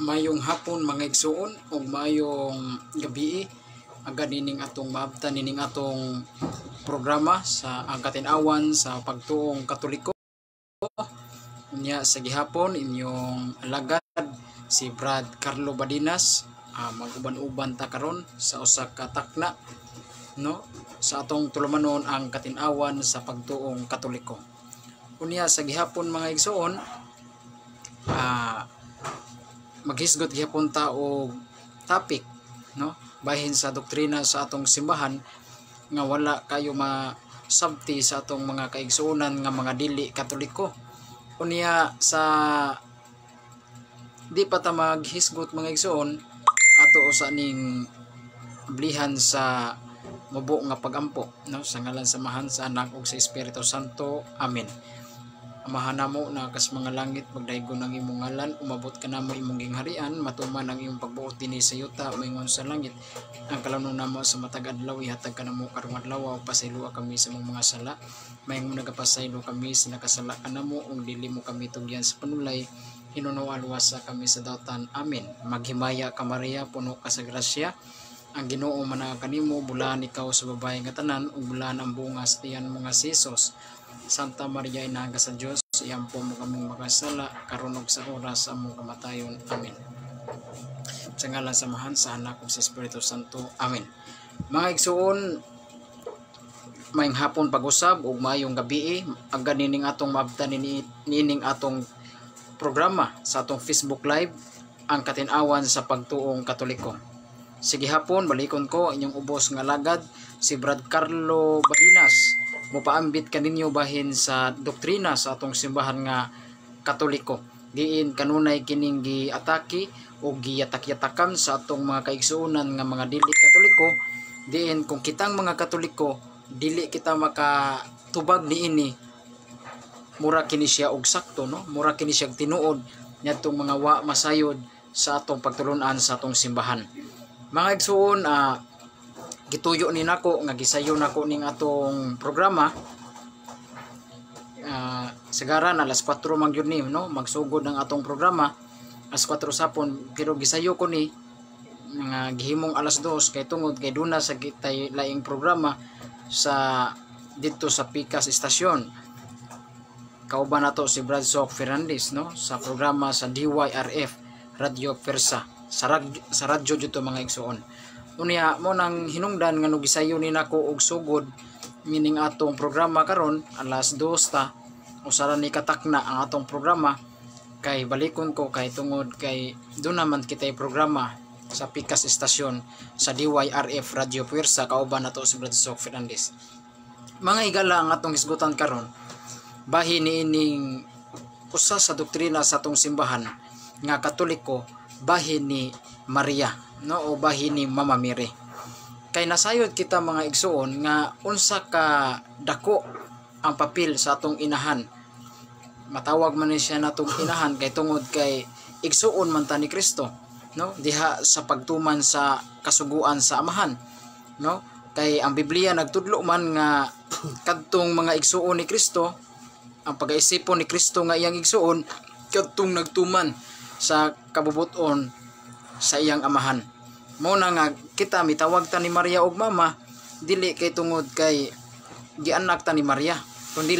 Maayong hapon, mga igsuon, ug maayong gabii. Agad nining atong maabtan nining atong programa sa Ang Katin-awan sa Pagtuong Katoliko. Unya sa gihapon, inyong alagad si Brad Carlo Badinas, mag-uban-uban ta karon sa usa ka takna, no, sa atong tulumanon Ang Katin-awan sa Pagtuong Katoliko. Unya sa gihapon, mga igsuon, maghisgot gihapon ta og topic, no, bahin sa doktrina sa atong simbahan nga wala kayo masabti sa atong mga kaigsuonan nga mga dili Katoliko. Unya sa di pa ta maghisgot, mga igsuon, ato usa ning ablihan sa mubo nga pagampo, no. Sa ngalan sa Amahan, sa Anak ug sa Espiritu Santo. Amen. Amahan namo na kas mga langit, pagdaygon ang imong ngalan, umabot kanamo imong gingharian, matuman ang imong pagbuot dinhi sa yuta moingon sa langit. Ang kalanon namo sa matag adlaw ihatag kanamo karong adlaw, ug pasayloa kami sa among mga sala, maayong nagapasaylo kami sa nakasala kanamo, ug dili mo kami tugyan sa panulay, hinuno aluwasa kami sa dautan. Amen. Maghimaya ka, Maria, puno ka sa grasya. Ang Ginoo manaa kanimo, bulahan ikaw sa babae nga tanan, ug bulahan ang bunga sa tiyan mo nga si Jesus. Santa Maria, Inahan ka sa Dios, iampo mo kaming makasala, karon ug sa oras sa among kamatayon. Amen. Sa ngalan sa Amahan, sa Anak ug sa Espiritu Santo. Amen. Mga igsuon, maayong hapon pag-usab ug maayong gabii. Agad nining atong maabtan nining atong programa sa atong Facebook Live, Ang Katin-awan sa Pagtuong Katoliko. Sige hapon, balikon ko inyong ubos nga alagad si Brad Carlo Badinas, mopaambit kaninyo bahin sa doktrina sa atong simbahan nga Katoliko. Diin kanunay kining giatake o giyatak-yatakan sa atong mga kaigsuonan nga mga dili Katoliko, diin kung kitang mga Katoliko dili kita makatubag niini, mura kini siya og sakto, no, mura kini siya og tinuod ngadtong mga wa masayod sa atong pagtulunan sa atong simbahan. Mga igsuon, gituyo ni nako nga gisayo nako ning atong programa. Sagaran alas 4 man gyud ni, no, magsugod ang atong programa alas 4 sapon, pero gisayo ko ni nga gihimong alas 2 kay tungod kay duna sa kitay laing programa sa didto sa Pikas Istasyon. Kauban nato si Brad Sok Fernandez, no, sa programa sa DYRF Radio Persa sa radyo dito, mga igsuon. Unya mo nang hinungdan nga no gisayo ni nako og sugod mining atong programa karon alas 2 ta, usara ni katakna ang atong programa, kay balikon ko kay tungod kay doon naman kitay programa sa Pikas Istasyon sa DYRF Radio Puwersa, kauban nato si Brad Sok Fernandez. Mga higala, ang atong hisgutan karon bahin niining usa sa doktrina sa atong simbahan nga Katoliko, bahin ni Maria, no, o bahin ni Mama Mary. Kay nasayod kita, mga igsuon, nga unsa ka dako ang papel sa atong inahan. Matawag man ni siya natong inahan kay tungod kay igsuon man ta ni Kristo, no, diha sa pagtuman sa kasuguan sa Amahan, no, kay ang Biblia nagtudlo man nga kadtong mga igsuon ni Kristo, ang pagaisipon ni Kristo nga iyang igsuon, kadtong nagtuman sa kabubuton sa iyang Amahan. Mo na nga kita mitawag ta ni Maria og mama, dili kay tungod kay gianak ta ni Maria, kundi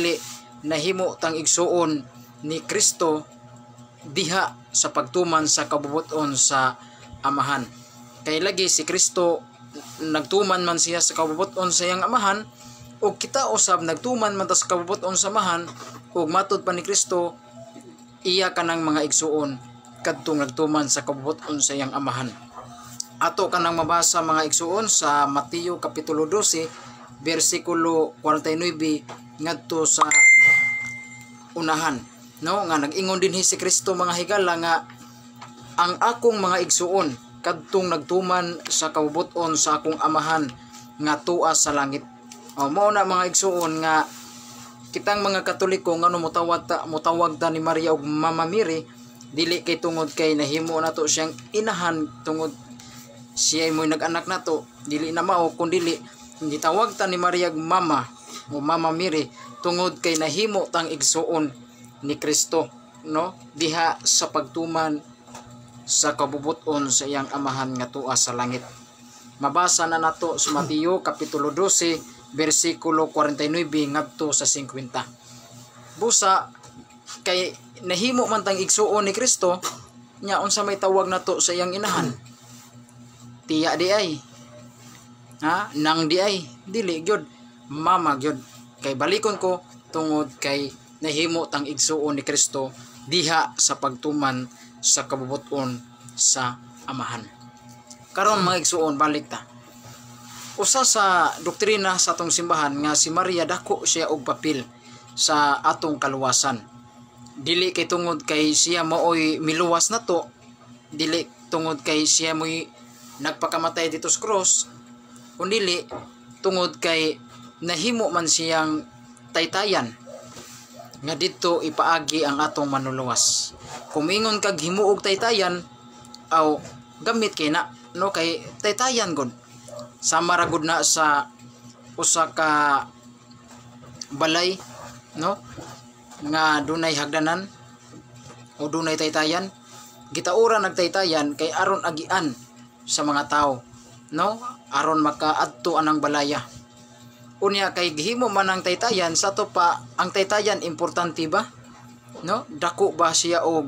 nahimo tang igsuon ni Kristo diha sa pagtuman sa kabubuton sa Amahan. Kay lagi si Kristo nagtuman man siya sa kabubuton sa iyang Amahan, ug kita usab nagtuman man ta sa kabubuton sa Amahan, ug matud pa ni Kristo, iya kanang mga igsuon kadtong nagtuman sa kabubuton sa iyang Amahan. Ato kanang mabasa, mga igsuon, sa Mateo kapitulo 12 bersikulo 49 ngadto sa unahan, no, nga nag-ingon dinhi si Kristo, mga higala, nga ang akong mga igsuon kadtong nagtuman sa kabubuton sa akong Amahan nga tua sa langit. O mao na, mga igsuon, nga kitang mga Katoliko, ngano mutawag ta ni Maria og Mama Mary, dili kay tungod kay nahimo nato siyang inahan tungod siya mo'y nag-anak nato, dili na mao, kundili gitawag ta ni Maria og Mama o Mama Mary tungod kay nahimo tang igsuon ni Kristo, no, diha sa pagtuman sa kabubuton sa iyang Amahan nga tuwa sa langit. Mabasa na nato sa Mateo kapitulo 12 bersikulo 49 ngadto sa 50. Busa kay nahimo man tang igsuon ni Kristo nya, unsa may tawag nato sa iyang inahan? Tiya di ay? Ha? Nang di ay? Dili gyud, mama gyud. Kay balikon ko, tungod kay nahimo tang igsuon ni Kristo diha sa pagtuman sa kabubuton sa Amahan. Karon, mga igsuon, balik ta. Usa sa doktrina sa atong simbahan nga si Maria dako siya og papel sa atong kaluwasan. Dili kay tungod kay siya maoy miluwas nato, dili tungod kay siya mo'y nagpakamatay dito sa cross, kundili tungod kay nahimo man siyang taytayan nga didto ipaagi ang atong Manluluwas. Kung ingon kag himuog taytayan, aw gamit kay na, no, kay taytayan gud. Sama ra gud na sa usa ka balay, no, nga dunay hagdanan o dunay taytayan. Gitaura nagtaytayan kay aron agian sa mga tao, no, aron makaadto anang balaya. Unya kay gihimo man ang taytayan sa ato pa, ang taytayan importante ba, no? Dako ba siya og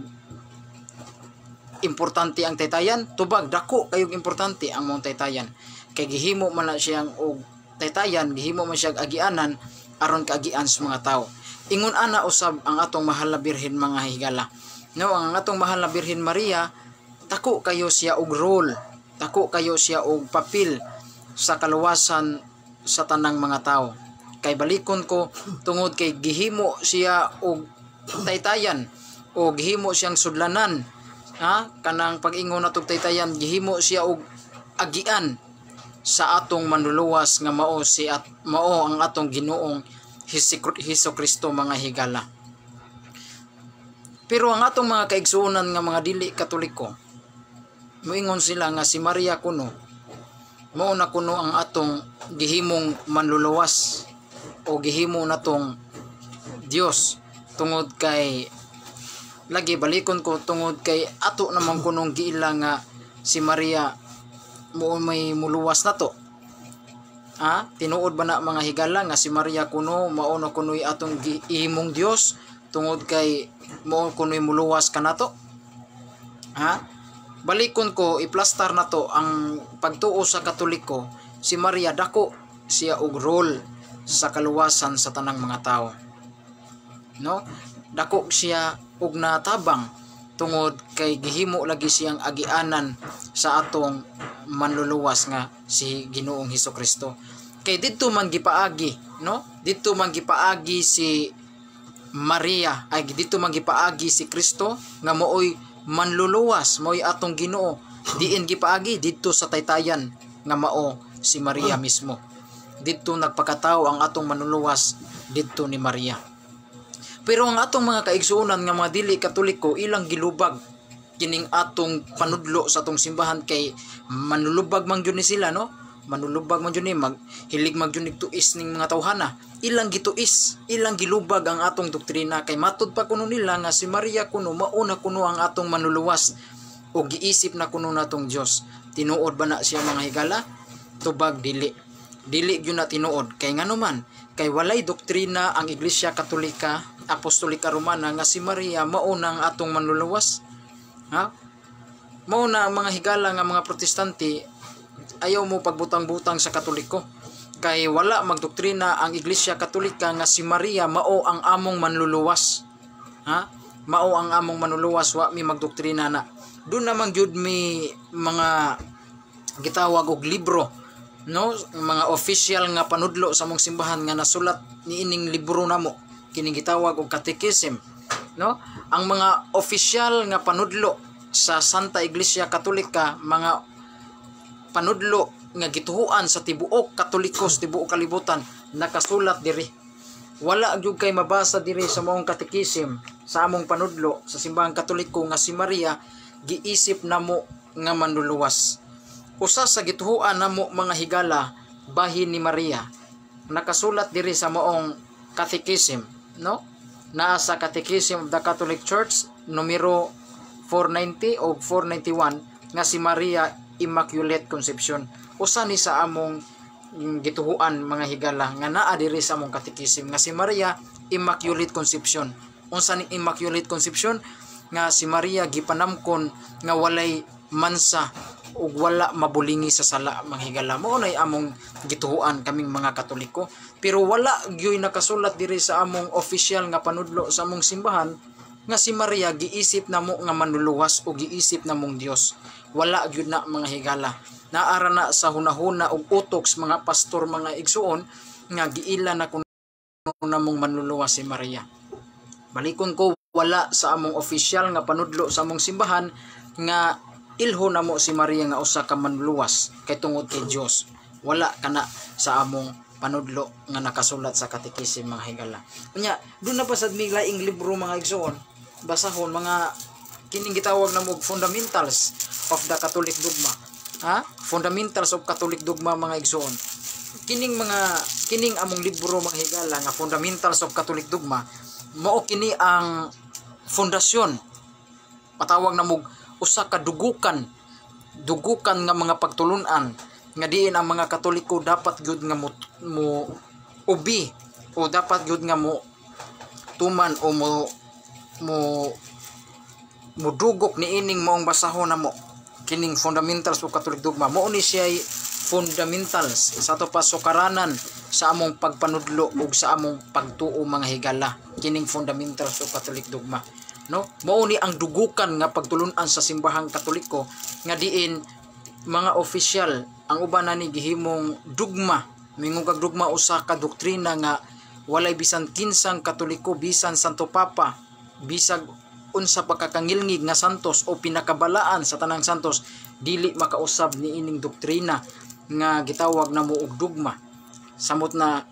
importante ang taytayan? Tubag, dako kayog importante ang mong taytayan kay gihimo man na siyang og taytayan, gihimo man siya agianan aron kaagian sa mga tao. Ingon ana usab ang atong mahal na Birhen, mga higala, no? Ang atong mahal na Birhen Maria, dako kayo siya og role, dako kayo siya og papel sa kaluwasan sa tanang mga tao. Kay balikon ko, tungod kay gihimo siya og taytayan o gihimo siyang sudlanan, ha, kanang pag-ingon natog taytayan, gihimo siya og agian sa atong Manluluwas nga mao si at mao ang atong Ginoong Hesus Kristo, mga higala. Pero ang atong mga kaigsuonan nga mga dili Katoliko, moingon sila nga si Maria kuno mao na kuno ang atong gihimong manluluwas o gihimo natong Dios, tungod kay, lagi, balikon ko, tungod kay ato naman kunong giila nga si Maria mo may muluwas nato. Ha, tinuod ba na, mga higala, nga si Maria kuno mao na kuno'y atong gihimong Dios tungod kay mao kuno'y muluwas kanato? Ha, balikon ko, iplastar na to ang pagtuo sa Katoliko: si Maria dako siya og role sa kaluwasan sa tanang mga tao, no? Dako siya og natabang tungod kay gihimo lagi siyang agianan sa atong Manluluwas nga si Ginoong Hesus Kristo, kay didto man gipaagi, no, didto man gipaagi si Maria, ay didto man gipaagi si Kristo nga maoy Manluluwas, maoy atong Ginoo. Diin gipaagi? Didto sa taytayan nga mao si Maria mismo. Didto nagpakatao ang atong Manluluwas, didto ni Maria. Pero ang atong mga kaigsuonan nga mga dili Katoliko, ilang gilubag kining atong panudlo sa atong simbahan, kay manlulubag man gyud ni sila, no? Manlulubag man gyud ni, maghilig man gyud tuis ning mga tawhana. Ilang gituis, ilang gilubag ang atong doktrina, kay matud pa kuno nila nga si Maria kuno mauna kuno ang atong Manluluwas o giisip na kuno natong Dios. Tinuod ba na siya, mga higala? Tubag dili. Dili gyud na tinuod, kay ngano man, kay walay doktrina ang Iglesia Katolika Apostolika Romana nga si Maria mao na ang atong Manluluwas. Ha, mao na ang mga higala nga mga Protestante, ayaw mo pagbutang-butang sa Katoliko kay wala magdoktrina ang Iglesia Katolika nga si Maria mao ang among Manluluwas. Ha, mao ang among Manluluwas, wa mi magdoktrina na. Doon naman gyud mi mga gitawag og libro, no, mga official nga panudlo sa among simbahan nga nasulat niining libro namo, kining gitawag og Catechism, no? Ang mga official nga panudlo sa Santa Iglesia Katolika, mga panudlo nga gituhuan sa tibuok Katoliko sa tibuok kalibutan, nakasulat diri. Wala gyud kay mabasa diri sa maong Catechism, sa among panudlo sa simbahang Katoliko, nga si Maria giisip namo nga Manluluwas. Usa sa gituhuan namo, mga higala, bahin ni Maria, nakasulat diri sa maong Catechism, no? Naa sa Catechism of the Catholic Church numero 490 o 491 nga si Maria Immaculate Conception. Usa ni sa among gituhuan, mga higala, nga naa diri sa among katekisim nga si Maria Immaculate Conception. Unsa ning Immaculate Conception? Nga si Maria gipanamkon nga walay mansa ug wala mabulingi sa sala, mga higala. Mao nay among gituhuan kaming mga Katoliko, pero wala gyoy nakasulat diri sa among official nga panudlo sa among simbahan nga si Maria giisip namo nga manluluwas o giisip namong Dios. Wala gyud na, mga higala. Naara na sa hunahuna ug utok sa mga pastor, mga igsuon, nga giila na kuno namong manluluwas si Maria. Balikon ko, wala sa among official nga panudlo sa among simbahan nga ilho namo si Maria nga usa ka manluluwas kay tungod kay Dios. Wala kana sa among panudlo nga nakasulat sa katekisim, mga higala. Unya, doon na pa sad mi laing libro, mga igsuon, basahon mga kining gitawag namo og Fundamentals of the Catholic Dogma. Ha? Fundamentals of Catholic Dogma, mga igsuon. Kining mga kining among libro, mga higala, nga Fundamentals of Catholic Dogma, mao kini ang pundasyon, patawag namo usa ka dugukan dugukan nga mga pagtulunan nga diin ang mga Katoliko dapat gyud nga mo ubi o dapat gyud nga mo tuman o mo mo mudugok niining maong basahon namo kining Fundamentals of Catholic Dogma. Mao ni siya fundamentals sa ato pasukaranan sa among pagpanudlo ug sa among pagtuo, mga higala, kining Fundamentals of Catholic Dogma, no? Mao ni ang dugukan nga pagtulunan sa simbahang Katoliko nga diin mga opisyal ang uban na ni gihimong dugma. Mingon kag dugma, usa ka doktrina nga walay bisan kinsang Katoliko, bisan Santo Papa, bisag unsa pa kakangilngig nga santos o pinakabalaan sa tanang santos, dili makausab niining doktrina nga gitawag namo og dugma, samot na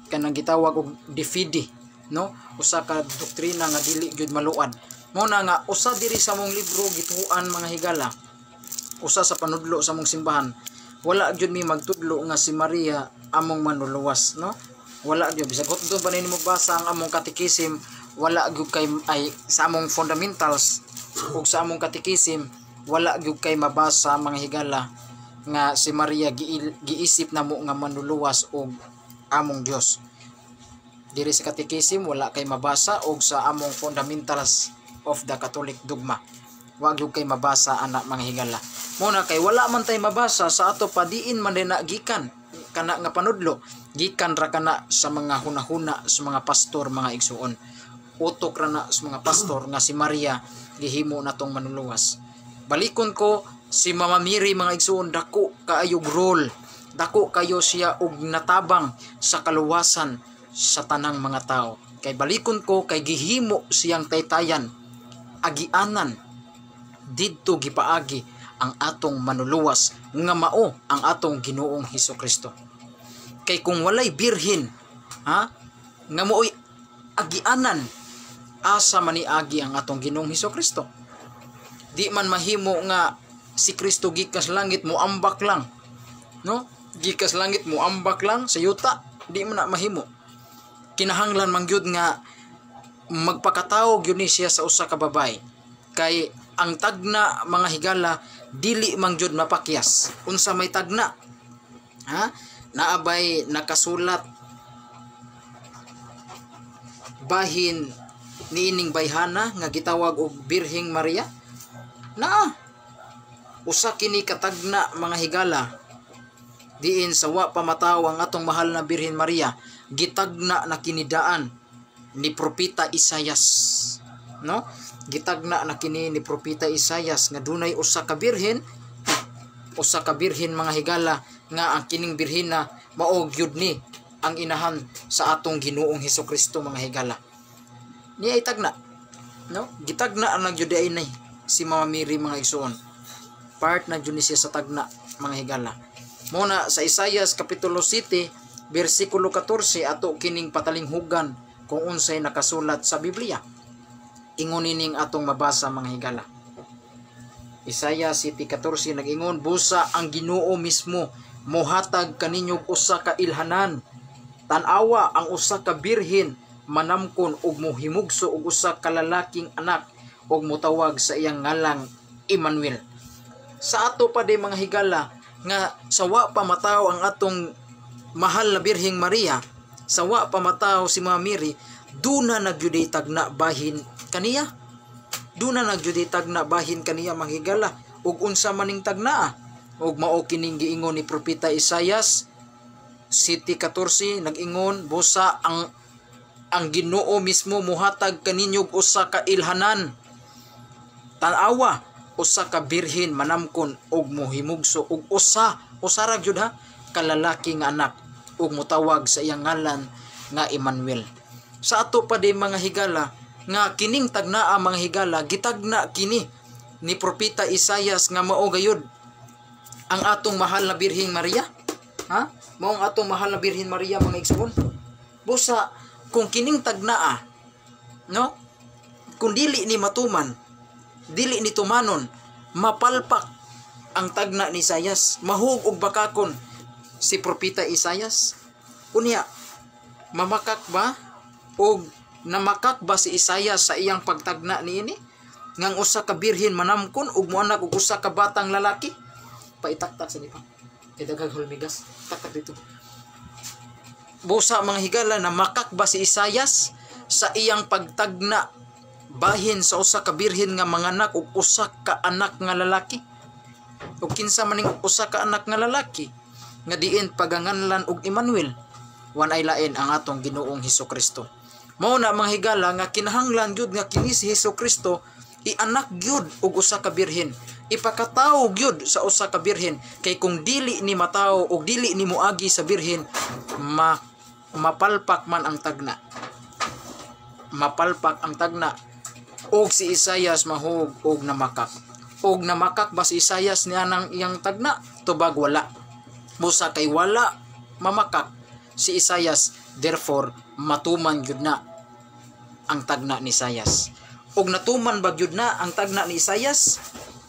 kanang gitawag og de fide, no? Usa ka doktrina nga dili gyud maluad. Mo na nga usa diri sa mong libro gituan, mga higala, usa sa panudlo sa mong simbahan, wala gyud mi magtudlo nga si Maria among manluluwas, no? Wala gyud. Bisag hotdog ba nimo basa ang among katekisim, wala gyud kay, ay, sa among fundamentals ug sa among katekisim, wala gyud kay mabasa, mga higala, nga si Maria giisip namo nga manluluwas og among Dios. Diri sa katekisim wala kay mabasa og sa among Fundamentals of the Catholic Dogma wa gyud kay mabasa ana, mga higala. Mo na kay wala man tay mabasa sa ato pa, diin man din na gikan kana nga panudlo? Gikan ra kana sa mga hunahuna sa mga pastor, mga igsuon. Utok ra na sa mga pastor nga si Maria gihimo natong manluluwas. Balikon ko, si Mama Mary, mga igsuon, dako kaayog role, dako kayo siya og natabang sa kaluwasan sa tanang mga tao, kay balikon ko, kay gihimo siyang taytayan, agianan, didto gipaagi ang atong manluluwas nga mao ang atong Ginoong Hesus Kristo. Kay kung walay birhen, ha, nga maoy agianan, asa man niagi ang atong Ginoong Hesus Kristo? Di man mahimo nga si Kristo gikas langit moambak lang, no? Gikas langit moambak lang sa yuta, di man na mahimo. Kinahanglan man gyud nga magpakatawo gyud ni siya sa usa ka babae, kay ang tagna, mga higala, dili man gyud mapakyas. Unsa may tagna, ha? Naabay nakasulat bahin niining bayhana nga gitawag og Birheng Maria? Naa. Usa kini katagna, mga higala, diin sa wa pa matawo ang atong mahal na Birhen Maria, gitagna na kinidaan ni Propeta Isayas, no? Gitagna na kini ni Propeta Isayas nga dunay usa ka birhen, usa ka birhen, mga higala, nga ang kining birhena mao gyud ni ang inahan sa atong Ginoong Hesukristo, mga higala. Niya itagna, no? Gitagna ang gyud ay ni si Mama Mary, mga igsuon. Part na gyud ni siya sa tagna, mga higala. Mo na sa Isayas kapitulo 7 bersikulo 14, ato kining patalinghugan kung unsay nakasulat sa Biblia. Ingon nining atong mabasa, mga higala. Isaiah 7:14 nag-ingon, "Busa ang Ginoo mismo mohatag kaninyo usa ka ilhanan. Tan-awa, ang usa ka birhen manamkon ug mohimugso og usa ka lalaking anak. ug motawag sa iyang ngalang Emmanuel. Sa ato pa di, mga higala, nga sa wa pa mataw ang atong mahal na Birheng Maria, sa wa pa mataw si Mama Mary, duna na gyud tagna bahin kaniya. Duna na gyud tagna bahin kaniya, mga higala. Ug unsa maning tagnaa? Ug mao kining giingon ni Propeta Isaias 7:14, nag-ingon, "Busa ang Ginoo mismo muhatag kaninyo og usa ka ilhanan. Tan-awa, usa ka birhen manamkon og mohimugso og usa, usa ra gyud ha, kalalaki nga anak ug motawag sa iyang ngalan nga Emmanuel." Sa ato pa di, mga higala, nga kining tagnaa, mga higala, gitagna kini ni Propeta Isaias nga mao gayud ang atong mahal na Birheng Maria. Ha? Mao ang atong mahal na Birhen Maria, mga igsoon. Busa kung kining tagnaa, no? Kung dili ni matuman, dili ni tumanon, mapalpak ang tagna ni Isaias, mahug og bakakon si Propeta Isaias. Unya, mamakak ba og namakak ba si Isaias sa iyang pagtagna niini? Ngang usa ka birhen manamkon ug moanak og usa ka batang lalaki? Paitaktak sa nipa. Kay daghang hulmigas. Taktak dito. Busa, mga higala, namakak ba si Isaias sa iyang pagtagna bahin sa usa ka birhen nga manganak og usa ka anak nga lalaki? Ug kinsa maning usa ka anak nga lalaki nga diin paganganlan og Emmanuel? Wanay lain ang atong Ginoong Hesus Kristo. Mao na, mga higala, nga kinahanglan gyud nga kini si Hesus Kristo ianak gyud og usa ka birhen, ipakatawo gyud sa usa ka birhen, kay kung dili ni matawo og dili ni moagi sa birhen, mapalpak man ang tagna, mapalpak ang tagna og si Isaias mahug og namakak. Og namakak ba si Isaias niya nang iyang tagna? Tubag wala. Busa kay wala mamakak si Isaias, therefore matuman gyud na ang tagna ni Isaias. Og natuman ba gyud na ang tagna ni Isaias?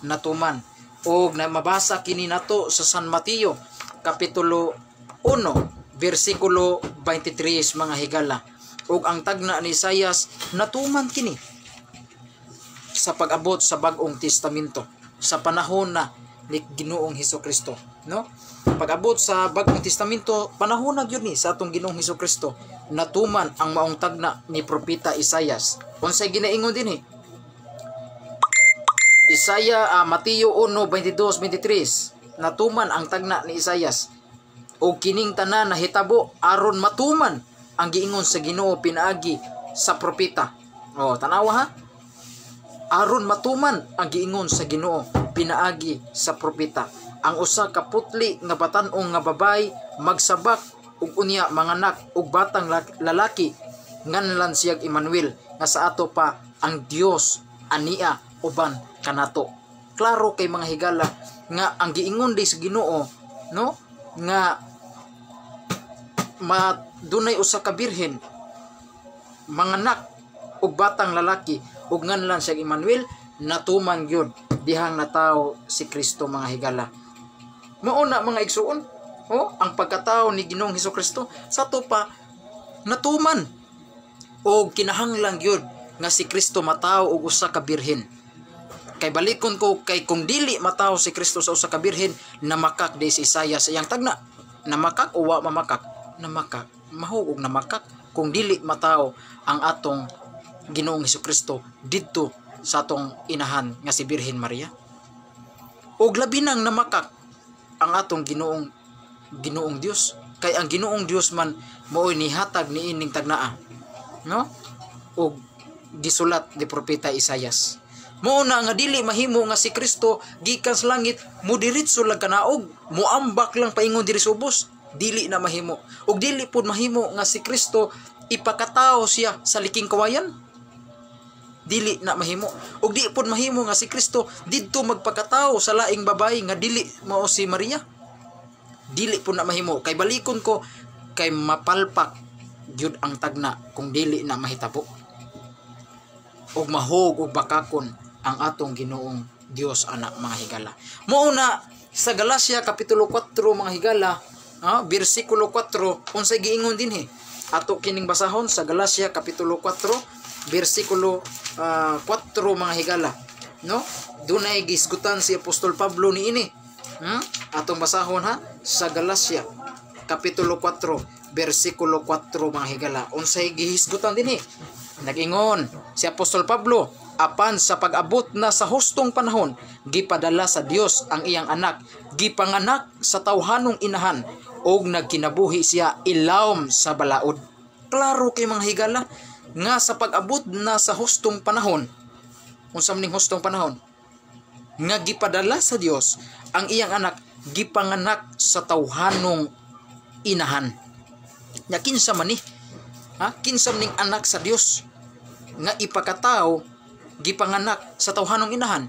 Natuman. Og na mabasa kini nato sa San Mateo kapitulo 1 bersikulo 23, mga higala. Og ang tagna ni Isaias natuman kini sa pag-abot sa Bag-ong Testamento, sa panahon na ni Ginoong Hesus Kristo, no? Pag-abot sa Bag-ong Testamento, panahon na gyud ni sa atong Ginoong Hesus Kristo, natuman ang maong tagna ni Propeta Isaias. Unsay ginaingon dinhi? Isaiah, Mateo 1:22 23, natuman ang tagna ni Isaias. "Og kining tanan nahitabo aron matuman ang giingon sa Ginoo pinaagi sa propeta." Oh, tanawa ha. Aron matuman ang giingon sa Ginoo pinaagi sa propeta. "Ang usa ka putli nga batan-ong nga babay magsabak ug unya manganak og batang lalaki, nganlan siyag Emmanuel," nga sa ato pa, "ang Dios ania uban kanato." Klaro kay, mga higala, nga ang giingon di sa Ginoo, no, nga dunay usa ka birhen manganak og batang lalaki ug nganlan siya Emmanuel, natuman gyud dihang natawo si Kristo, mga higala. Mao na, mga igsuon, oh, ang pagkatao ni Ginoong Hesus Kristo sa ato pa natuman og kinahanglan gyud nga si Kristo matawo og usa ka birhen. Kay balikon ko, kay kung dili matawo si Kristo sa usa ka birhen, namakak di si Isaiah sa iyang tagna. Namakak o wa mamakak? Namakak. Mahug og namakak kung dili matawo ang atong Ginoong Hesus Kristo didto sa atong inahan nga si Birhen Maria. Og labi nang namakak ang atong Ginoong Dios, kay ang Ginoong Dios man mao'y nihatag niining tagnaa, no, og gisulat ni Propeta Isayas. Mao na nga dili mahimo nga si Kristo gikan sa langit mo diretso lang kanaog, moambak lang paingon diri sa ubos. Dili na mahimo. Ug dili pud mahimo nga si Kristo ipakatao siya sa liking kawayan. Dili na mahimo. Ug di pud mahimo nga si Kristo didto magpakatao sa laing babayi nga dili mao si Maria. Dili pud na mahimo. Kay balikon ko, kay mapalpak gyud ang tagna kung dili na mahitabo. Ug mahug og bakakon ang atong Ginoong Dios anak, mga higala. Mao na sa Galacia kapitulo 4, mga higala, bersikulo 4, unsay giingon dinhi? Ato kining basahon sa Galacia kapitulo 4 bersikulo 4, mga higala, no? Dunay gisgutan si Apostol Pablo niini. Atong basahon ha sa Galacia kapitulo 4 bersikulo 4, mga higala. Unsay gihisgutan dinhi? Nag-ingon si Apostol Pablo, "Apan sa pag-abot na sa hustong panahon, gipadala sa Dios ang iyang anak, gipanganak sa tawhanong inahan, og nagkinabuhi siya ilawom sa balaod." Klaro kay, mga higala, nga sa pag-abot na sa hustong panahon, unsa man ning hustong panahon? Nga gipadala sa Dios ang iyang anak, gipanganak sa tawhanong inahan. Nya kinsa man ni? Ha? Kinsa man ning anak sa Dios nga ipakatao, gipanganak sa tawhanong inahan?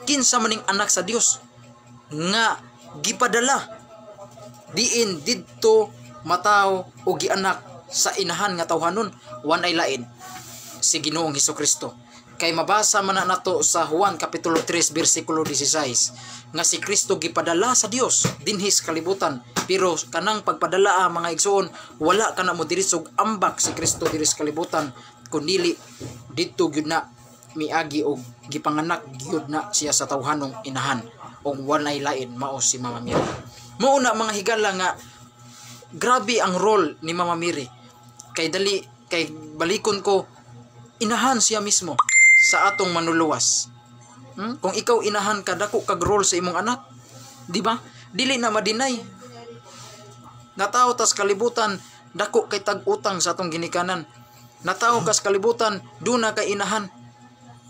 Kinsa man ning anak sa Dios nga gipadala diin didto mataw o gianak sa inahan nga tawhanon? Wanay lain, si Ginoong Hesukristo. Kay mabasa man na nato sa Juan kapitulo 3 bersikulo 16 nga si Kristo gipadala sa Dios dinhi sa kalibutan, pero kanang pagpadala, mga igsoon, wala kana mo diretso ambak si Kristo diri sa kalibutan kun dili didto gyud na miagi og gipanganak gyud na siya sa tawhanong inahan, og walay lain, mao si Mama Mary. Mao na, mga higala, nga grabe ang role ni Mama Mary, kay dali kay balikon ko, inahan siya mismo sa atong Manluluwas. Kung ikaw inahan ka, dako kag role sa imong anak, di ba? Dili na ma-deny. Natawo tas kalibutan, dako kay tag-utang sa atong ginikanan. Natawo kas kalibutan, duna kay inahan.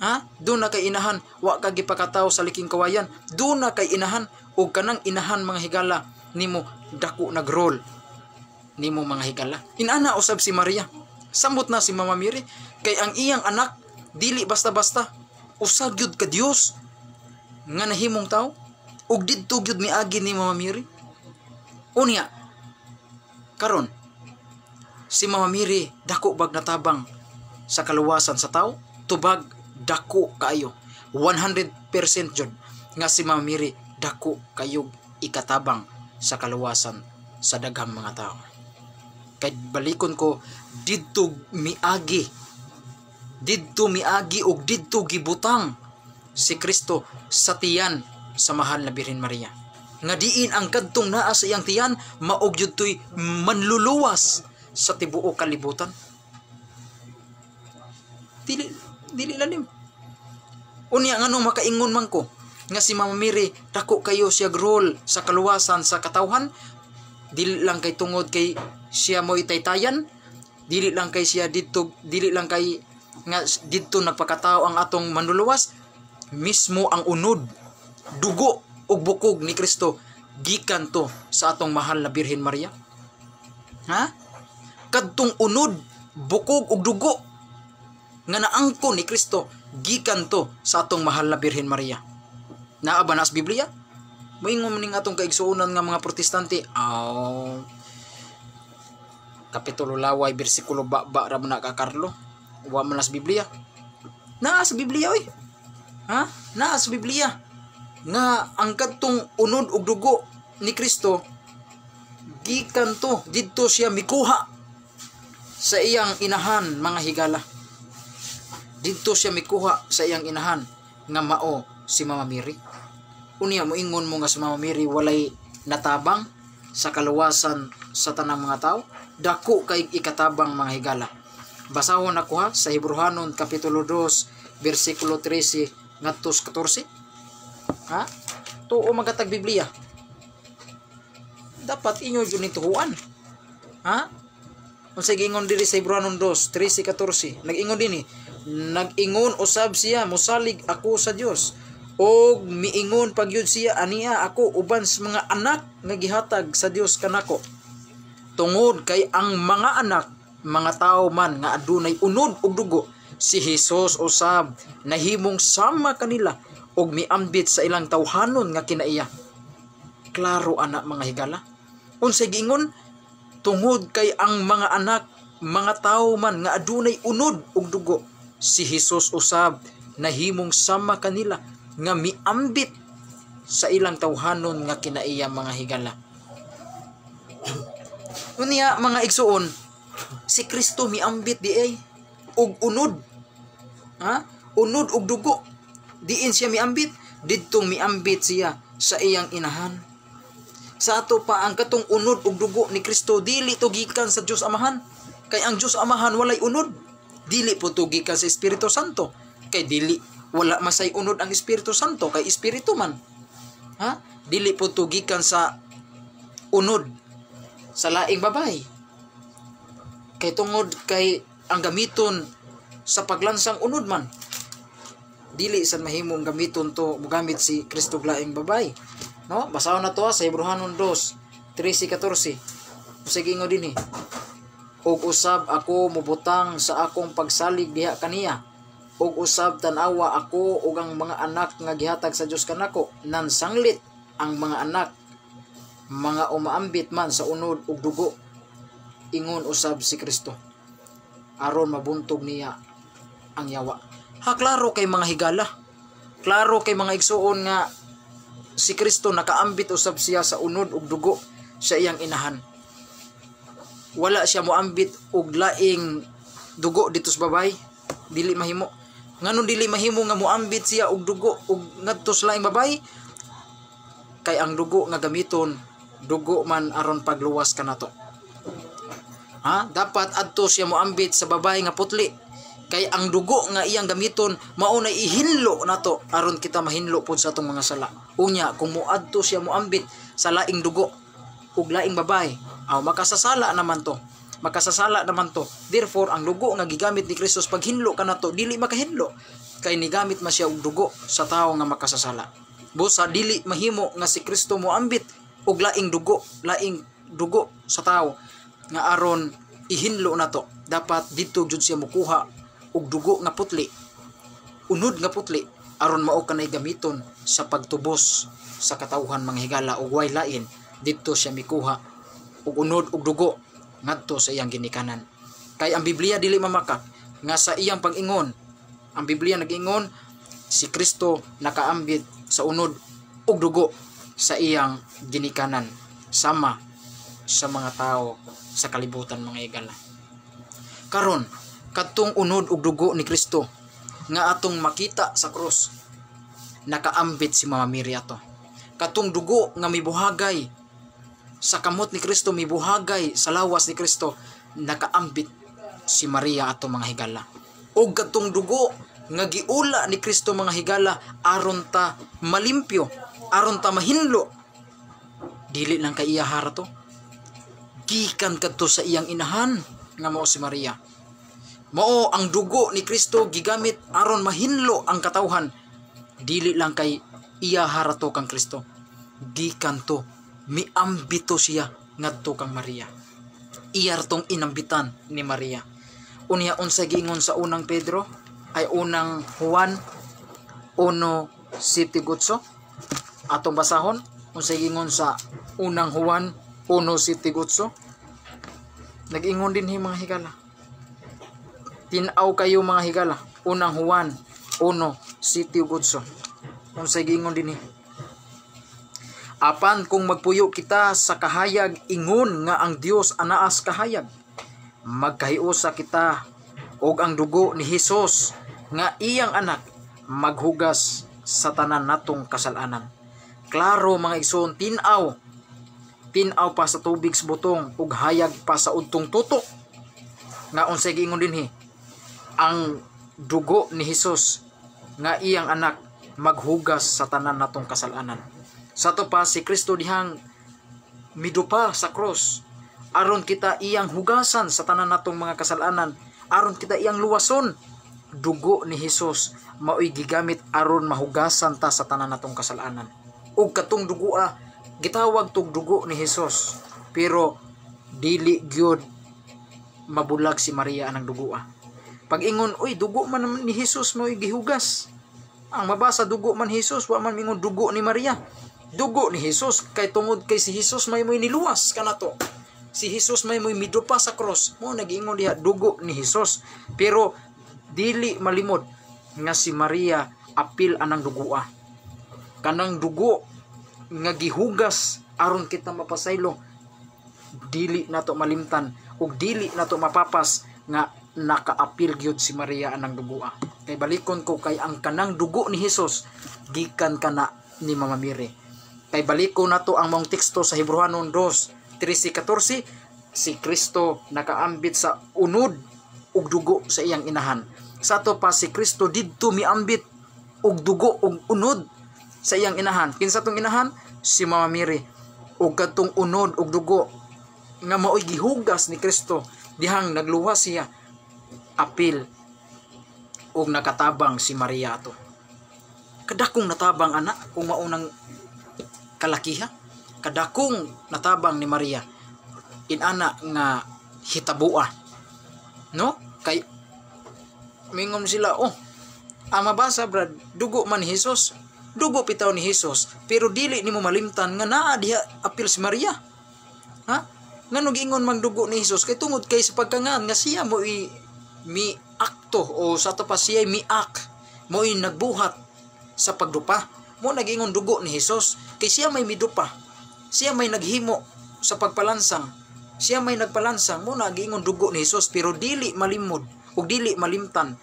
Ha? Duna kay inahan, wa ka gipakatawo sa liking kawayan. Duna kay inahan, ug kanang inahan, mga higala, nimo dako nag-role nimo, mga higala. Inana usab si Maria. Samot na si Mama Mary kay ang iyang anak dili basta-basta, usa gyud ka Dios nga nahimong tao, ug didto gyud miagi ni Mama Mary. Unya karon, si Mama Mary dako bag natabang sa kaluwasan sa tao? Tubag, dako kaayo. 100% jud nga si Mama Mary dako kayog ikatabang sa kaluwasan sa daghang mga tao. Kay balikon ko, didto miagi ug didto gibutang si Kristo sa tiyan sa mahal na Birhen Maria. Nga diin ang kadtong naa sa iyang tiyan mao gyud to'y Manluluwas sa tibuok kalibutan. Dili dili lalim. Unya nganong makaingon man ko nga si Mama Mary dako kayo siya role sa kaluwasan sa katawhan? Dili lang kay tungod kay siya mo itaytayan, dili lang kay siya didto, dili lang kay nga didto nagpakatao ang atong Manluluwas. Mismo ang unod, dugo ug bukog ni Kristo gikan to sa atong mahal na Birhen Maria. Ha? Kadtong unod, bukog ug dugo nga naangko ni Kristo gikan to sa atong mahal na Birhen Maria. Naa ba na sa Biblia? Moingon man ning atong kaigsuonan nga mga Protestante, aw, kapitulo laway bersikulo ba ba ra man na ka, Carlo. Wa man na sa Biblia. Naa sa Biblia, oy. Ha? Naa sa Biblia nga ang kadtong unod ug dugo ni Kristo gikan to didto siya mikuha sa iyang inahan, mga higala. Didto siya mikuha sa iyang inahan nga mao si Mama Mary. Unya moingon mo nga si Mama Mary walay natabang sa kaluwasan sa tanang mga tao? Dako kay ikatabang, mga higala. Basahon ako ha sa Hebreohanon kapitulo 2 bersikulo 13 ngadto sa 14. Ha? Tuo magatag Biblia. Dapat inyo jud ni tuhuan. Ha? Unsay giingon diri sa Hebreohanon 2, 13, 14? Nag-ingon dinhi, "Nag-ingon usab siya, 'Mosalig ako sa Dios.' Og miingon pagyud siya, 'Ania ako uban sa mga anak nga gihatag sa Dios kanako.' Tungod kay ang mga anak mga tao man nga adunay unod ug dugo, si Hesus usab nahimong sama kanila ug miambit sa ilang tawhanon nga kinaiya." Klaro ana, mga higala. Unsay giingon? Tungod kay ang mga anak mga tao man nga adunay unod ug dugo, si Hesus usab nahimong sama kanila nga miambit sa ilang tawhanon nga kinaiya, mga higala. Unya, mga igsuon, si Kristo miambit di ay og unod Ha? Unod og dugo. Diin siya miambit? Didtong miambit siya sa iyang inahan. Sa ato pa, ang katong unod og dugo ni Kristo, dili to gikan sa Dios Amahan. Kay ang Dios Amahan walay unod. Dili po to gikan sa Espiritu Santo. Kay dili, wala masay unod ang Espiritu Santo kay espiritu man. Ha? Dili po to gikan sa unod sa laing babay. Kay tungod kay ang gamiton sa paglansang unod man. Dili san mahimong gamiton to, mogamit si Kristo og laing babay. No? Basahon na to ha, sa Hebreohanon 2, 13-14. Sige, ingon dinhi. "Ug usab ako mobutang sa akong pagsalig diha kaniya. Ug usab tan-awa, ako ug ang mga anak nga gihatag sa Dios kanako." Nansanglit ang mga anak, mga umaambit man sa unod ug dugo, ingon usab si Kristo, aron mabuntog niya ang yawa. Ha, klaro kay, mga higala. Klaro kay, mga igsuon, nga si Kristo nakaambit usab siya sa unod ug dugo sa iyang inahan. Wala siya moambit og laing dugo dito sa babay. Dili mahimo. Nganong dili mahimo nga moambit siya og dugo og ngadto sa laing babay? Kay ang dugo nga gamiton, dugo man aron pagluwas kanato. Ha? Dapat adto siya moambit sa babay nga putli. Kay ang dugo nga iyang gamiton, mao na ihinlo nato aron kita mahinlo pod sa atong mga sala. Unya kung moadto siya moambit sa laing dugo ug laing babay, aw, makasasala naman to. Makasasala naman to. Therefore, ang dugo nga gigamit ni Kristo paghinlo kanato, dili makahinlo kay nigamit man siya og dugo sa tawo nga makasasala. Busa dili mahimo nga si Kristo moambit og laing dugo sa tawo nga aron ihinlo nato. Dapat didto jud siya mukuha og dugo nga putli, unod nga putli, aron mao kanay gamiton sa pagtubos sa katawhan, mga higala, ug way lain, didto siya mikuha og unod og dugo ngadto sa iyang ginikanan. Kay ang Biblia dili mamakak nga sa iyang pag-ingon, ang Biblia nag-ingon si Kristo nakaambit sa unod og dugo sa iyang ginikanan sama sa mga tao sa kalibutan, mga higala. Karon, kadtong unod og dugo ni Kristo nga atong makita sa krus, nakaambit si Mama Mary ato. Katong dugo nga mibuhagay sa kamot ni Kristo, mibuhagay sa lawas ni Kristo, nakaambit si Maria ato, mga higala. Og katong dugo nga giula ni Kristo, mga higala, aron ta malimpyo, aron ta mahinlo, dili lang kay iya hara to, gikan kadto sa iyang inahan nga mao si Maria. Mao ang dugo ni Kristo gigamit aron mahinlo ang katawhan, dili lang kay iya harato kang Kristo, gikan to, miambito siya ngadto kang Maria, iya tong inambitan ni Maria. Unya unsa giingon sa Unang Pedro, ay, Unang Juan 1:7? Atong basahon unsa giingon sa Unang Juan 1:7. Nag-ingon dinhi, mga higala. Tinaw kayo, mga higala. Unang Juan 1:7, unsa giingon dinhi? "Apan kung magpuyo kita sa kahayag ingon nga ang Dios anaa sa kahayag, magkahiusa kita, ug ang dugo ni Hesus nga iyang anak maghugas sa tanan natong kasalanan." Klaro, mga igsoon, tin-aw. Tin-aw pa sa tubig sa butong ug hayag pa sa udtong tutok. Nga unsay giingon dinhi? Ang dugo ni Hesus nga iyang anak maghugas sa tanan natong kasalanan. Sa ato pa, si Kristo dihang midupa sa cross aron kita iyang hugasan sa tanan natong mga kasalanan, aron kita iyang luwason. Dugo ni Hesus mao'y gigamit aron mahugasan ta sa tanan natong kasalanan. Ug katong dugoa, gitawag tog dugo ni Hesus, pero dili gyud mabulag si Maria anang dugoa. Pag-ingon, "Uy, dugo man naman ni Hesus mao'y gihugas." Ang mabasa, dugo man Hesus, wa man mingon dugo ni Maria. Dugo ni Hesus kay tungod kay si Hesus may mo'y niluwas kanato. Si Hesus may mo'y midupa sa cross. Mo nagiingon diha, dugo ni Hesus. Pero dili malimod nga si Maria apil anang dugoa. Kanang dugo nga gihugas aron kita mapasaylo, dili nato malimtan ug dili nato mapapas nga nakaapil gyud si Maria anang dugoa. Kay balikon ko kay ang kanang dugo ni Hesus gikan kana ni Mama Mary. Kay balikon nato ang maong teksto sa Hebreohanon 2:13-14, si Kristo nakaambit sa unod ug dugo sa iyang inahan. Sa ato pa, si Kristo didto miambit og dugo ug unod sa iyang inahan. Kinsa tong inahan? Si Mama Mary. Ug kadtong unod ug dugo nga maoy gihugas ni Kristo dihang nagluwas siya, apil ug nakatabang si Maria ato. Kadakong natabang ana kung maunang kalakiha, kadakong natabang ni Maria inana nga hitabua, no? Kay mingon sila, "Oh, ang mabasa, Brad, dugo man ni Hesus." Dugo pitaw ni Hesus, pero dili nimo malimtan nga naa diha apil si Maria, ha? Ngano giingon mang dugo ni Hesus? Kay tungod kay sa pagkangan nga siya mo i mi akto o sa ato pa siya mi ak mo nagbuhat sa pagdupa. Mo nagingon dugo ni Hesus kay siya may midupa, siya may naghimo sa pagpalansang, siya may nagpalansang. Mo nagingon dugo ni Hesus, pero dili malimod ug dili malimtan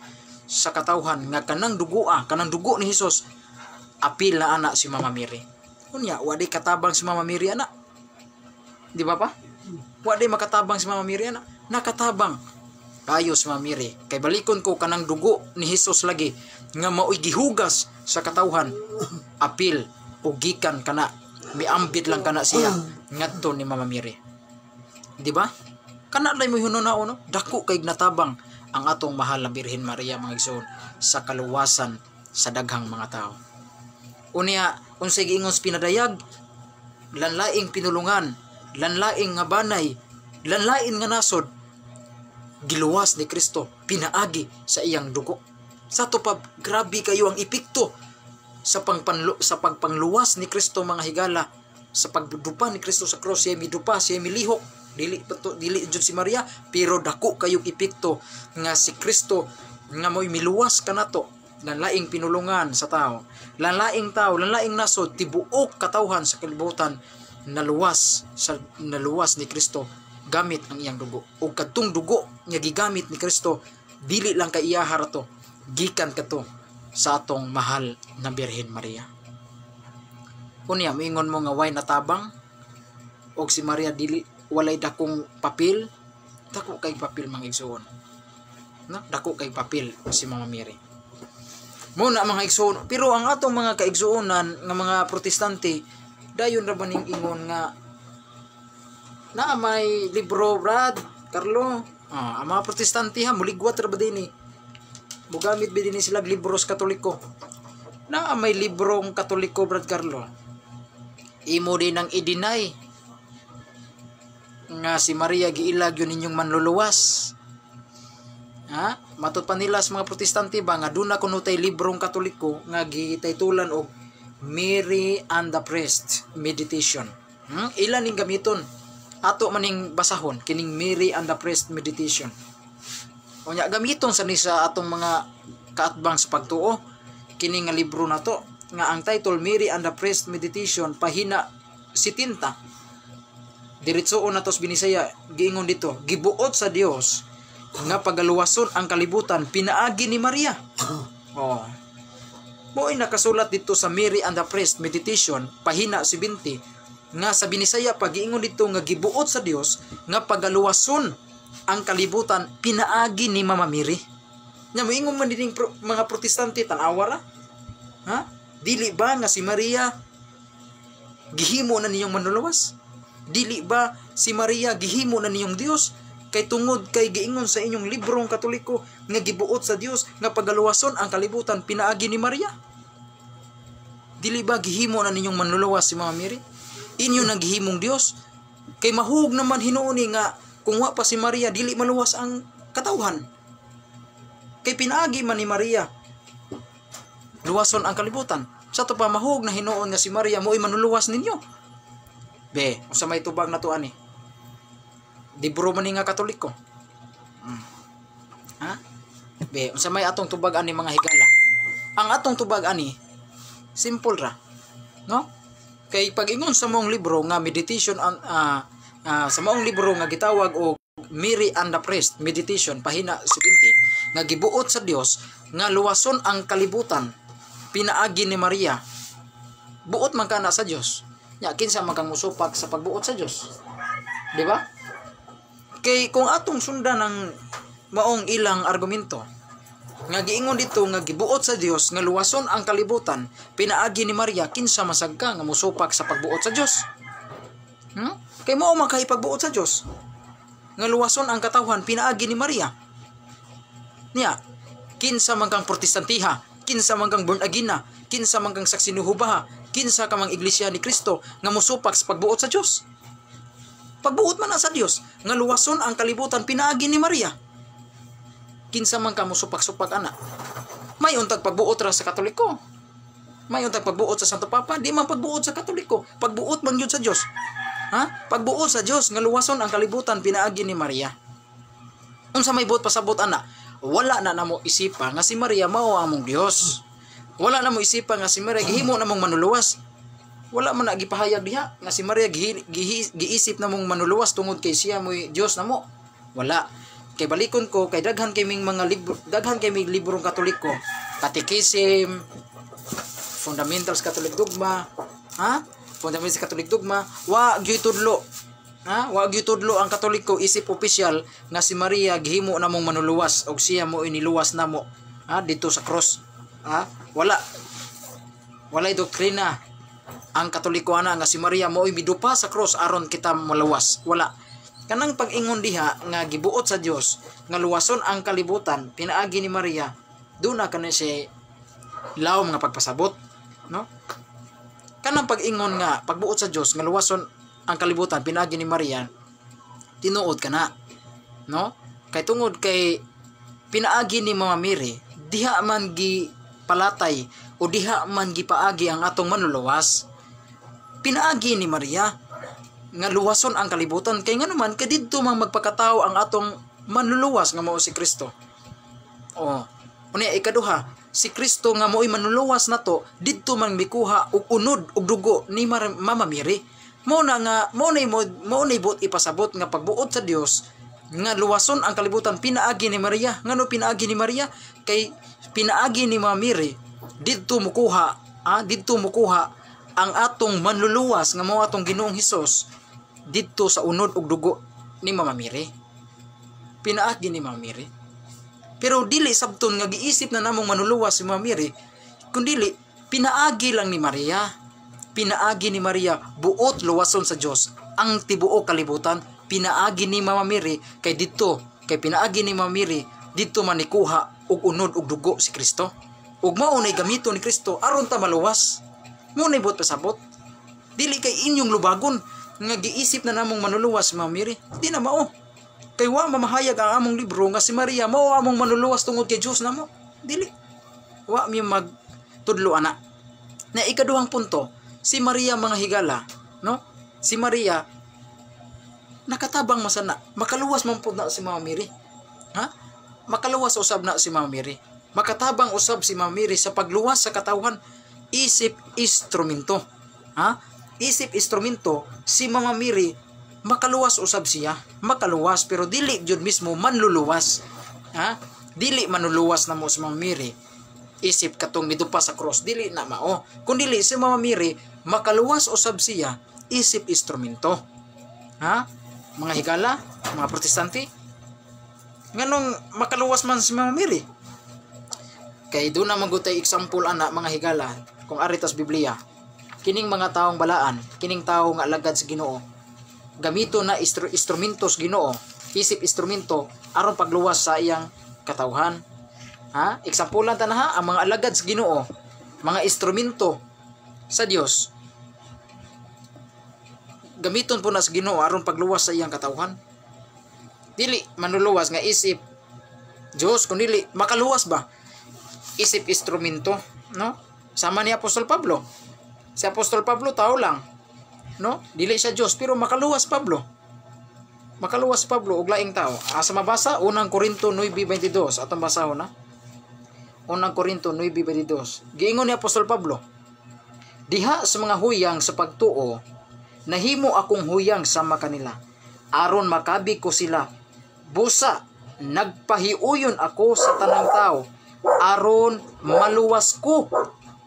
sa katawhan nga kanang dugoa, kanang dugo ni Hesus, apil na ana si Mama Mary. Unya wa di katabang si Mama Mary ana, di ba pa? Wa di makatabang si Mama Mary ana. Nakatabang kayo si Mama Mary kay balikon ko kanang dugo ni Hesus lagi nga maoy gihugas sa katawhan, apil o gikan kana, miambit lang kana siya ngadto ni Mama Mary, di ba? Kana lay mo hununa, no? Dako kay natabang ang atong mahal na Birhen Maria, mga igsoon, sa kaluwasan sa daghang mga tao. Unya unsay giingon sa pinadayag? Lanlaing pinulungan, lanlaing nga banay, lanlain nga nasod, giluwas ni Kristo pinaagi sa iyang dugo. Sa to pa, grabe kayo ang epekto sa pagpangluwas ni Kristo, mga higala, sa pagdupa ni Kristo sa cross. Siya midupa, siya milihok, dili pa to, dili jud si Maria, pero dako kayong epekto nga si Kristo nga mo'y miluwas kanato, lanlaing pinulungan sa tao, lanlaing tao, lanlaing nasod, tibuok katawhan sa kalibutan naluwas ni Kristo gamit ang iyang dugo. Ug kadtong dugo nga gigamit ni Kristo, dili lang kay iyaha ra to, gikan kato sa atong mahal na Birhen Maria. Unya moingon mo nga way natabang og si Maria dili walay dakong papel. Dako kay papel, mga igsoon, no? Dako kay papel si Mama Mary. Mo na, mga igsoon. Pero ang atong mga kaigsuonan nga mga Protestante, dayon ra ba ning ingon nga naa may libro, Brad Carlo? Ah, ang mga Protestante ha, muligwat ra ba dinhi? Mugamit ba dinhi sila libros Katoliko? Naa may librong Katoliko, Brad Carlo. Imo din ang i-deny nga si Maria giilag yun ninyong manluluwas. Ha? Matod pa nila sa mga Protestante ba nga duna kuno tay librong Katoliko nga gitaytulan og Mary and the Priest Meditation. Ila ning gamiton. Ato maning basahon kining Mary and the Priest Meditation. Unya gamiton sa ni sa atong mga kaatbang sa pagtuo kini nga libro nato nga ang title Mary and the Priest Meditation, pahina 70. Diretsoon nato sa Binisaya. Giingon dito, gibuot sa Dios nga pagaluwason ang kalibutan pinaagi ni Maria. Oh. Mo'y nakasulat dito sa Mary and the Priest Meditation, pahina 70, nga sa Binisaya pagiingon dito nga gibuot sa Dios nga pagaluwason ang kalibutan pinaagi ni Mama Mary. Nya moingon man dining mga Protestante, tan-awa ra. Ha? Dili ba nga si Maria gihimo na niyong manluluwas? Dili ba si Maria gihimo na niyong Dios? Kay tungod kay giingon sa inyong librong Katoliko nga gibuot sa Dios nga pagaluwason ang kalibutan pinaagi ni Maria. Dili ba gihimo na ninyong manluluwas si Mama Mary? Inyo nang gihimong Dios. Kay mahug naman hinuon nga kung wa pa si Maria, dili maluwas ang katawhan. Kay pinaagi man ni Maria luwason ang kalibutan. Sa to pa, mahug na hinuon nga si Maria mo'y manluluwas ninyo. Be, unsa may tubag na to ani? Libro man ni nga Katoliko. Ha? Be, unsa may atong tubag ani, mga higala? Ang atong tubag ani, simple ra. No? Kay pag-ingon sa maong libro nga meditation on sa maong libro nga gitawag og Mary and the Priest Meditation, pahina 70, nga gibuot sa Dios nga luwason ang kalibutan pinaagi ni Maria. Buot man kana sa Dios. Nya kinsa man kang musupak sa pagbuot sa Dios? Di ba? Kay kung atong sundan ang maong ilang argumento nga giingon dito nga gibuot sa Dios nga luwason ang kalibutan pinaagi ni Maria, kinsa masag ka nga musupak sa pagbuot sa Dios? Kay mao man kay pagbuot sa Dios nga luwason ang katawhan pinaagi ni Maria. Niya, kinsa man kang Protestantiha, kinsa man kang born again na, kinsa man kang Saksi ni Jehovah, kinsa ka mang Iglesia ni Kristo nga musupak sa pagbuot sa Dios? Pagbuot man na sa Dios nga luwason ang kalibutan pinaagi ni Maria. Kinsa man ka musupak-supak ana? May untag pagbuot ra sa Katoliko. May untag pagbuot sa Santo Papa, di man pagbuot sa Katoliko. Pagbuot man yun sa Dios. Ha? Pagbuot sa Dios nga luwason ang kalibutan pinaagi ni Maria. Unsa may buot pasabot ana? Wala na namo isipa nga si Maria mao among Dios. Wala na mo isipa nga si Maria gihimo namong manuluwas. Wala man na gipahayag diha nga si Maria giisip namong manuluwas tungod kay siya mo'y Dios namo. Wala. Kay balikon ko kay daghan kay ming mga libro, daghan kay ming librong Katoliko, Catechism, Fundamentals Catholic Dogma, ha? Fundamentals Catholic Dogma, wa gyud tudlo. Ha? Wa gyud tudlo ang Katoliko isip opisyal nga si Maria gihimo namong manuluwas og siya mo iniluwas namo, ha, dito sa cross. Ha? Wala. Walay doktrina ang Katoliko ana nga si Maria mo'y midupa sa cross aron kita maluwas. Wala. Kanang pag-ingon diha nga gibuot sa Dios nga luwason ang kalibutan pinaagi ni Maria, duna kani siya lawom nga pagpasabot, no? Kanang pag-ingon nga pagbuot sa Dios nga luwason ang kalibutan pinaagi ni Maria, tinuod kana, no? Kay tungod kay pinaagi ni Mama Mary, diha man gi palatay o diha man gipaagi ang atong manluluwas. Pinaagi ni Maria nga luwason ang kalibutan kay ngano man kay didto man magpakatao ang atong manluluwas nga mao si Kristo. Oh. Unya ikaduha, si Kristo nga mo'y manluluwas nato didto man mikuha og unod og dugo ni Mama Mary. Mao na nga mao na buot ipasabot nga pagbuot sa Dios nga luwason ang kalibutan pinaagi ni Maria. Ngano pinaagi ni Maria? Kay pinaagi ni Mama Mary didto mukuha, didto mukuha ang atong manluluwas nga mao atong Ginoong Hesus didto sa unod og dugo ni Mama Mary. Pinaagi ni Mama Mary. Pero dili sabton nga giisip na namong manluluwas si Mama Mary, kundili pinaagi lang ni Maria. Pinaagi ni Maria buot luwason sa Dios ang tibuok kalibutan. Pinaagi ni Mama Mary kay didto, kay pinaagi ni Mama Mary didto man nikuha og unod og dugo si Kristo. Ug mao nay gamito ni Kristo aron ta maluwas. Mao nay buot pasabot. Dili kay inyong lubagon nga giisip na namong manluluwas si Mama Mary. Di na mao. Kay wa mamahayag ang among libro nga si Maria mao among manluluwas tungod kay Dios namo. Dili. Wa mi magtudlo ana. Na ikaduhang punto, si Maria, mga higala, no? Si Maria nakatabang masana, makaluwas man pud na si Mama Mary. Ha? Makaluwas usab na si Mama Mary. Makatabang usab si Mama Mary sa pagluwas sa katawhan isip instrumento. Ha? Isip instrumento si Mama Mary, makaluwas usab siya, makaluwas pero dili jud mismo manluluwas. Ha? Dili manluluwas na mo si Mama Mary isip katong midupa sa cross, dili na mao. Kun dili si Mama Mary makaluwas usab siya isip instrumento. Ha? Mga higala, mga Protestante, nganong makaluwas man si Mama Mary? Kay doon na magutay example ana, mga higala, kung aritas Biblia. Kining mga taong balaan, kining tao nga alagad sa Ginoo, gamito na instrumentos Ginoo, isip instrumento aron pagluwas sa iyang katawhan. Ha? Example ta na ha, ang mga alagad sa Ginoo, mga instrumento sa Dios. Gamiton po na sa Ginoo aron pagluwas sa iyang katawhan. Dili manluluwas nga isip Diyos, kun dili makaluwas ba? Isip instrumento, no? Sama ni Apostol Pablo. Si Apostol Pablo tao lang, no? Dili siya Diyos pero makaluwas Pablo. Makaluwas Pablo og laing tao. Asa mabasa? Unang Korinto 9:22. Atong basahon na. Unang Korinto 9:22. Giingon ni Apostol Pablo, "Diha sa mga huyang sa pagtuo, nahimo akong huyang sama kanila aron makabig ko sila. Busa Nagpahiuyon ako sa tanang tao aron maluwas ko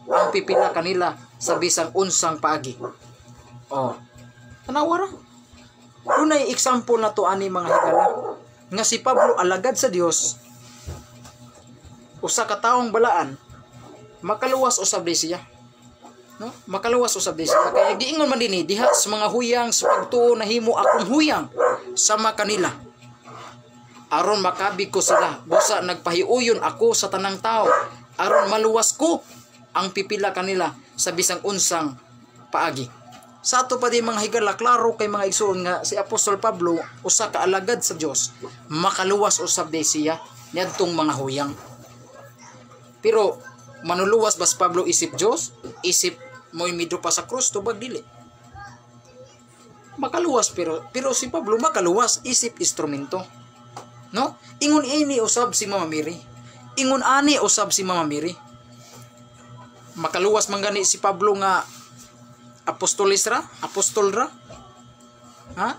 ang pipila kanila sa bisang unsang paagi. Oh. Tanawa ra. Dunay example na to ani, mga higala, nga si Pablo, alagad sa Dios, usa ka taong balaan, makaluwas usab di siya. No? Makaluwas usab di siya. Kaya giingon man dinhi diha sa mga huyang sa pagtuo, nahimo akong huyang sama kanila aron makabig ko sila. Busa nagpahiuyon ako sa tanang tao aron maluwas ko ang pipila kanila sa bisang unsang paagi. Sa ato pa di, mga higala, klaro kay, mga igsoon, nga si Apostol Pablo, usa ka alagad sa Dios, makaluwas usab di siya niadtong mga huyang. Pero manuluwas ba si Pablo isip Dios? Isip mo'y midupa sa krus? Tubag dili. Makaluwas pero si Pablo makaluwas isip instrumento. No? Ingon ini usab si Mama Mary. Ingon ani usab si Mama Mary. Makaluwas man gani si Pablo nga apostolis ra, apostol ra. Ha?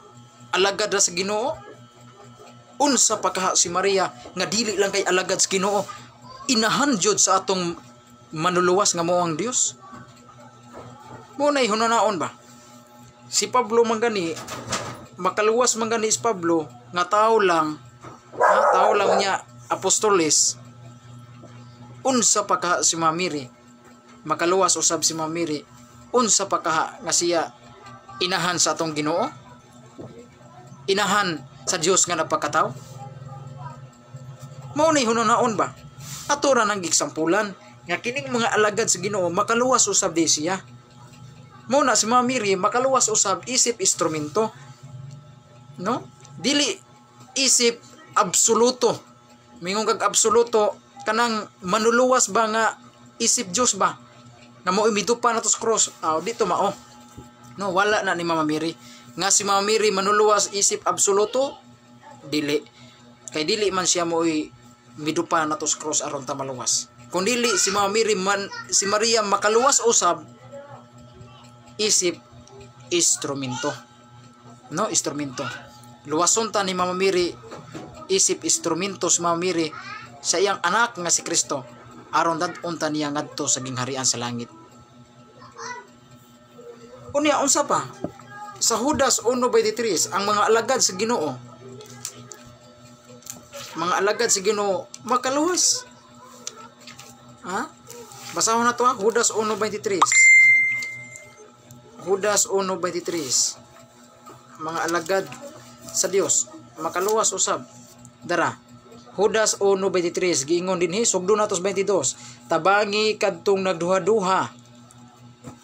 Alagad ra sa Ginoo. Unsa pa kaha si Maria nga dili lang kay alagad sa Ginoo, inahan jud sa atong manuluwas nga mao ang Dios. Mo nay hunanaon ba? Si Pablo man gani, makaluwas man gani si Pablo nga tao lang, ha, tao lang niya, apostolis. Unsa pa kaha si Mama Mary? Makaluwas usab si Mama Mary. Unsa pa kaha nga siya inahan sa atong Ginoo? Inahan sa Dios nga nagpakatao? Mao nay hunaon ba? Ato ra nang giksampulan nga kining mga alagad sa Ginoo makaluwas usab di siya. Mao na si Mama Mary makaluwas usab isip instrumento. No? Dili isip absoluto. Mingon kag absoluto, kanang manuluwas ba nga isip Dios ba? Nga mo midupa na to sa cross. Ah, dito mao. No, wala na ni Mama Mary. Nga si Mama Mary manuluwas isip absoluto, dili. Kay dili man siya mo'y midupa na to sa cross aron ta maluwas. Kung dili si Mama Mary man, si Maria makaluwas usab isip instrumento. No, instrumento. Luwason ta ni Mama Mary isip instrumento si Mama Mary sa iyang anak nga si Kristo aron dad-on ta niya ngadto sa gingharian sa langit. Unya, unsa pa? Sa Judas 1:23, ang mga alagad sa Ginoo, mga alagad sa Ginoo makaluwas. Ha? Basahon na to ha, Judas 1:23. Judas 1:23. Mga alagad sa Dios makaluwas usab. Dara. Judas 1:23, giingon dinhi, sugdo nato sa 22. Tabangi kadtong nagduha-duha.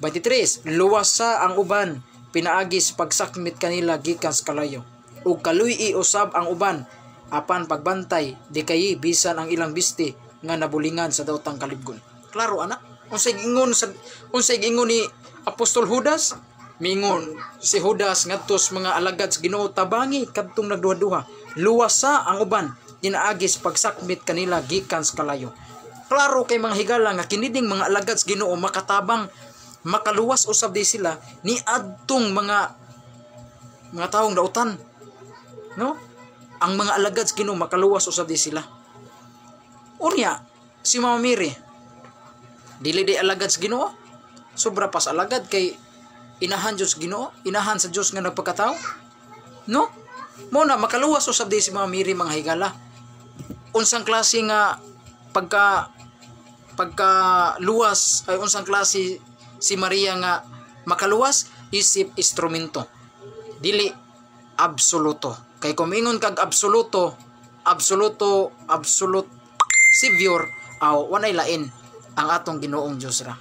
23, luwasa ang uban pinaagi sa pagsakmit kanila gikan sa kalayo. Ug kaluy-i usab ang uban apan pagbantay di kayi bisan ang ilang bisti nga nabulingan sa daotang kalibgon. Klaro ana. Unsay giingon ni Apostol Judas? Miingon si Judas ngadto sa mga alagad sa Ginoo, tabangi kadtong nagduha-duha. Luwasa ang uban pinaagi sa pagsakmit kanila gikan sa kalayo. Klaro kay, mga higala, nga kiniding mga alagad sa Ginoo makatabang, makaluwas usab di sila ni adtong mga taong dautan. No? Ang mga alagad sa Ginoo makaluwas usab di sila. Unya, si Mama Mary dili di alagad sa Ginoo? Sobra pas alagad kay inahan Dios Ginoo, inahan sa Dios nga nagpakatao. No? Mo na makaluwas usab di si Mama Mary, mga higala. Unsang klase nga pagka luwas ay unsang klase si Maria nga makaluwas? Isip instrumento, dili absoluto. Kay kung ingon kag absoluto, absoluto, absolute savior, aw, wanay lain, ang atong Ginoong Dios ra,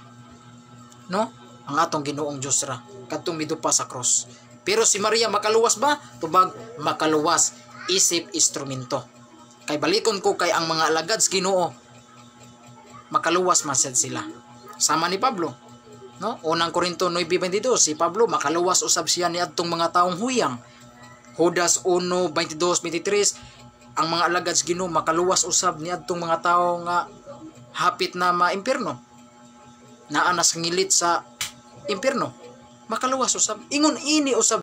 no? Ang atong Ginoong Dios ra kadtong midupa sa cross. Pero si Maria makaluwas ba? Tubag, makaluwas isip instrumento. Kay balikon ko kay ang mga alagad sa Ginoo makaluwas man sad sila. Sama ni Pablo. No? Unang Korinto 9:22, si Pablo makaluwas usab siya ni adtong mga taong huyang. Judas 1:22, 23, ang mga alagad sa Ginoo makaluwas usab ni adtong mga tawo nga hapit na maimpierno. Naa na sa ngilit sa impierno. Makaluwas usab. Ingon ini usab.